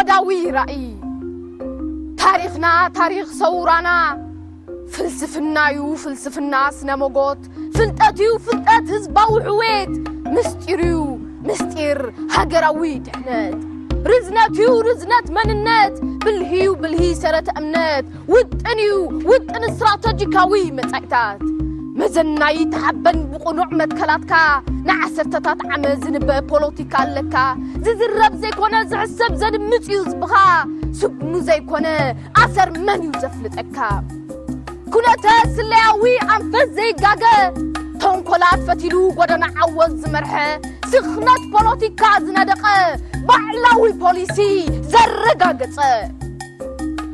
ዳዊ ራእይ። ታሪኽና ታሪኽ ሰውራና፣ ፍልስፍናዩ ፍልስፍና ስነ መጎት፣ ፍልጠትዩ ፍልጠት ህዝባዊ ሕውየት፣ ምስጢርዩ ምስጢር ሃገራዊ ድሕነት፣ ርዝነትዩ ርዝነት መንነት፣ ብልህዩ ብልሂ ሰረተ እምነት፣ ውጥንዩ ውጥን ስትራተጂካዊ መጻኢታት። መዘናይ ተሓበን ብቕኑዕ መትከላትካ፣ ንዓሰርተታት ዓመት ዝንበ ፖለቲካ ኣለካ። ዝዝረብ ዘይኮነ ዝሕሰብ ዘድምጽ እዩ ህዝብኻ። ስጉሙ ዘይኮነ ኣሰር መን እዩ ዘፍልጠካ? ኩነተ ስለያዊ ኣንፈት ዘይጋገ፣ ተንኮላት ፈቲሉ ጎደና ዓወት ዝመርሐ፣ ስኽነት ፖለቲካ ዝነደቐ፣ ባዕላዊ ፖሊሲ ዘረጋገጸ።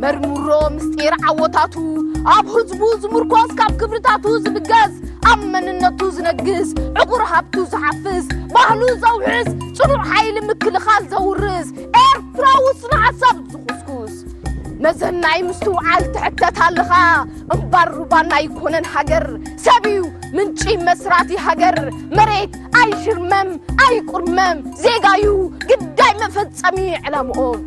መርምሮ ምስጢር ዓወታቱ፣ ኣብ ህዝቡ ዝምርኮስ፣ ካብ ክብርታቱ ዝብገስ፣ ኣብ መንነቱ ዝነግስ፣ ዕቑር ሃብቱ ዝሓፍስ፣ ባህሉ ዘውሕስ፣ ጽኑዕ ሓይሊ ምክልኻል ዘውርስ፣ ኤርትራዊ ስነ ሓሳብ ዝኹስኩስ። መዘናይ ምስትውዓል ትሕተት ኣለኻ፣ እምባር ሩባና ኣይኮነን ሃገር፣ ሰብ እዩ ምንጪ መስራቲ ሃገር። መሬት ኣይሽርመም ኣይቁርመም፣ ዜጋዩ ግዳይ መፈጸሚ ዕላምኦም።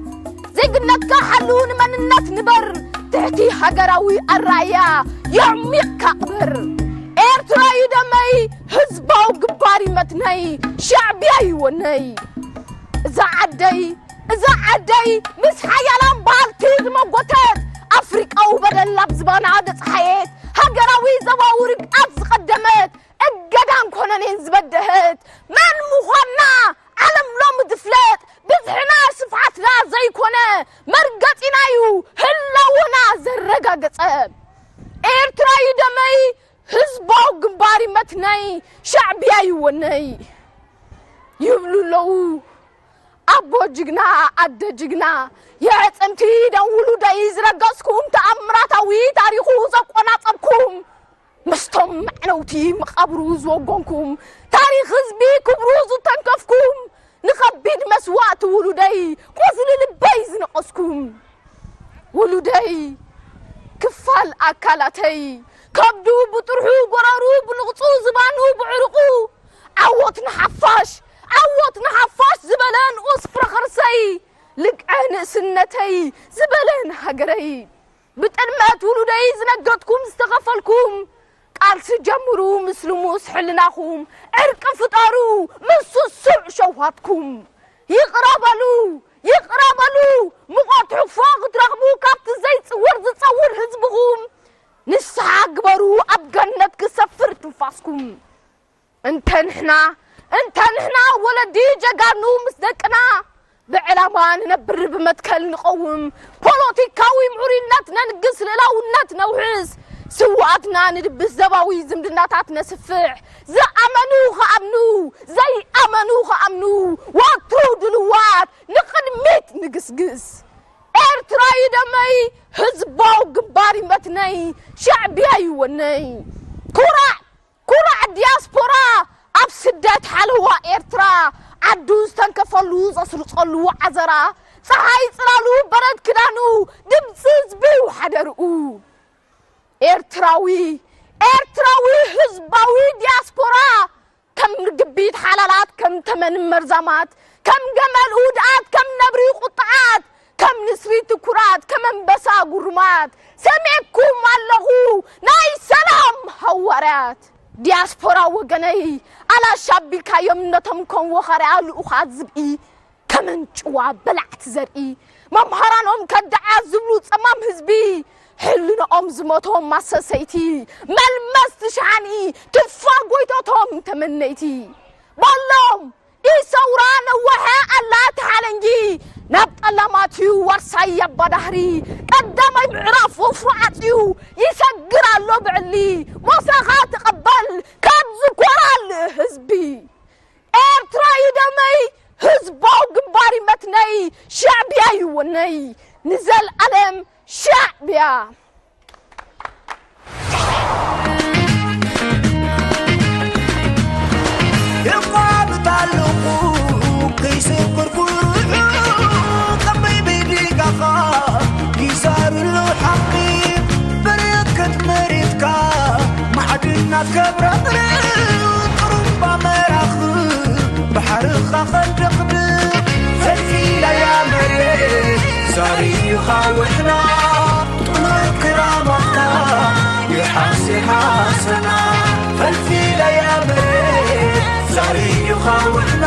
ዜግነትካ ሓሉ፣ ንመንነት ንበር፣ ትሕቲ ሃገራዊ ኣራእያ የዕሚቕካ ቅበር። ኤርትራዩ ደመይ፣ ህዝባዊ ግንባር ይመትነይ፣ ሻዕብያዩ ወነይ። እዛ ዓደይ፣ እዛ ዓደይ፣ ምስ ሓያላን በሃልቲ ዝመጎተት፣ ኣፍሪቃዊ በደል ኣብ ዝባና ዘጽሓየት፣ ሃገራዊ ዘባዊ ርግኣት ዝቐደመት፣ እገዳን ኮነኔን ዝበደሀት፣ መን ምዃንና ዓለም ሎሚ ትፍለጥ፣ ብዝሕና ስፍሓትና ዘይኮነ፣ መርገጺናዩ ህላወና ዘረጋገጸ። ኤርትራዩ ደመይ፣ ህዝባዊ ግንባር ይመትነይ፣ ሻዕብያዩ ወነይ። ይብሉ ኣለዉ ኣቦ ጅግና፣ ኣደ ጅግና፣ የዕጽምቲ ደም ውሉደይ ዝረገጽኩም፣ ተኣምራታዊ ታሪኹ ዘቆናጸብኩም፣ ምስቶም መዕነውቲ መቓብሩ ዝወገንኩም፣ ታሪኽ ህዝቢ ክብሩ ዝተንከፍኩም፣ ንኸቢድ መስዋእቲ ውሉደይ ቁስሊ ልበይ ዝነቐስኩም። ውሉደይ ክፋል ኣካላተይ፣ ከብዱ ብጥርሑ፣ ጎረሩ ብልቕጹ፣ ዝባኑ ብዕርቑ፣ ዓወት ንሓፋሽ፣ ዓወት ንሓፋሽ ዝበለ ንኡስ ፍረ ከርሰይ፣ ልግዐ ንእስነተይ ዝበለ ንሃገረይ። ብጥልመት ውሉደይ ዝነገድኩም ዝተኸፈልኩም፣ ቃልሲ ጀምሩ ምስ ልሙስ ሕልናኹም፣ ዕርቂ ፍጠሩ ምስ ስሱዕ ሸውሃትኩም። ይቕረ በሉ፣ ይቕረ በሉ፣ ሙቐት ሕፎ ክትረኽቡ ካብቲ ዘይጽውር ዝጸውር ህዝብኹም። ንስሓ ግበሩ ኣብ ገነት ክሰፍር ትንፋስኩም። እንተ ንሕና፣ እንተ ንሕና ወለዲ ጀጋኑ ምስ ደቅና፣ ብዕላማ ንነብር ብመትከል ንቐውም፣ ፖለቲካዊ ምዕሩይነት ነንግስ፣ ልእላውነት ነውሕስ፣ ስውኣትና ንድብስ፣ ዘባዊ ዝምድናታት ነስፍሕ፣ ዝኣመኑ ክኣምኑ፣ ዘይኣመኑ ክኣምኑ፣ ወትሩ ድልዋት ንቕድሚት ንግስግስ። ኤርትራዩ ደመይ፣ ህዝባዊ ግንባር ይመትነይ፣ ሻዕብያዩ ወነይ። ኩራዕ ኩራዕ ዲያስፖራ ኣብ ስደት ሓለዋ ኤርትራ፣ ዓዱ ዝተንከፈሉ ዘስርጸሉ ዓዘራ፣ ጸሓይ ጽላሉ በረድ ክዳኑ፣ ድምጺ ህዝቢ ሓደርኡ። ኤርትራዊ፣ ኤርትራዊ ህዝባዊ ዲያስፖራ፣ ከም ርግቢት ሓላላት፣ ከም ተመን መርዛማት፣ ከም ገመል ውድኣት፣ ከም ነብሪ ቁጥዓት፣ ከም ንስሪ ትኩራት፣ ከም ኣንበሳ ጉሩማት፣ ሰሚዕኩም ኣለኹ ናይ ሰላም ሃዋርያት። ዲያስፖራ ወገነይ፣ ኣላሻ ኣቢልካዮም ነቶም ከም ወኻርያ ልኡኻት ዝብኢ፣ ከም ኣንጭዋ በላዕቲ ዘርኢ፣ መምሃራኖም ከዳዓት ዝብሉ ጸማም ህዝቢ፣ ሕልንኦም ዝሞቶም ማሰሰይቲ፣ መልመስቲ ሸሓኒ፣ ትፋ ጎይቶቶም ተመነይቲ። በሎም፣ ኢሰውራ ነወሐ ኣላ ተሓለንጊ፣ ናብ ጠላማትዩ ዋርሳይ ኣባዳህሪ፣ ቀዳማይ ምዕራፍ ወፍሩ ዓጽዩ፣ ይሰግር ኣሎ ብዕሊ፣ ሞሳኻ ተቐበል ካብዚ ኮራል ህዝቢ። ኤርትራዩ ደመይ፣ ህዝባዊ ግንባር ይመትነይ፣ ሻዕብያዩ ወነይ፣ ንዘልኣለም ሻዕብያ። የቋምጥ ኣለኹ ከይሰከርኩ ርሑቕ፣ ቀመይ በይድጋኻ ይዛር ኣሎ ሓቂ፣ በረከት መሬትካ ማዕድናት ከብረቕርቕ፣ ጥሩምባ መራኽብ ባሕርኻ ከንደቕድቕ፣ ፈልፊላያ መሬት ዛሪ ይኻውሕና ጥሙር ክራማትና ይሓስ ይሓሰና ፈልፊለ የምሬ ዛሪ ይኻውሕና